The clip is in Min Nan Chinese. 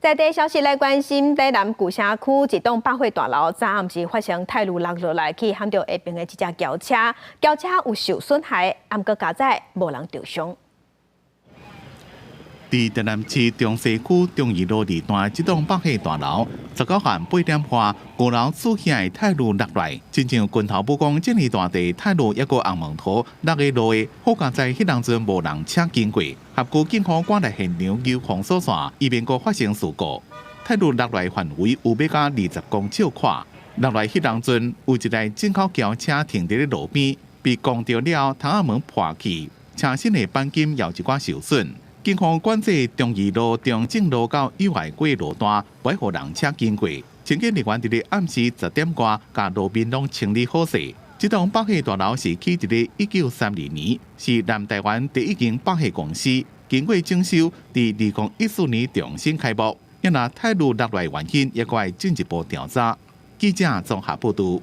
在地消息來關心，台南舊城區一棟百貨大樓，昨暗時發生鐵路落落來去撼著下爿的一隻轎車，轎車有受損害，毋過佳哉無人著傷。佇台南市中西區忠義路二段這棟百貨大樓，19號8點外，五樓豎起來鐵路落來，親像拳頭拇公遮爾大塊鐵路，抑閣紅毛塗落个路的，好佳哉彼當陣無人車經過，轄區警方趕來現場救封鎖線，以免閣發生事故。鐵路落來範圍有欲甲20公尺寬，落來彼當陣有一台進口轎車停佇咧路邊，被撞著了後，窗仔門破去，車身的鈑金有一寡受損。警方管制忠義路、中正路到友愛街路段，袂予人車經過。清潔人員佇咧暗時10點外，共路面攏清理好勢。這棟百貨大樓是起佇咧1932年，是南台灣第一間百貨公司。經過整修，佇2014年重新開幕。啊若鐵路落來原因，猶閣愛進一步調查。記者綜合報導。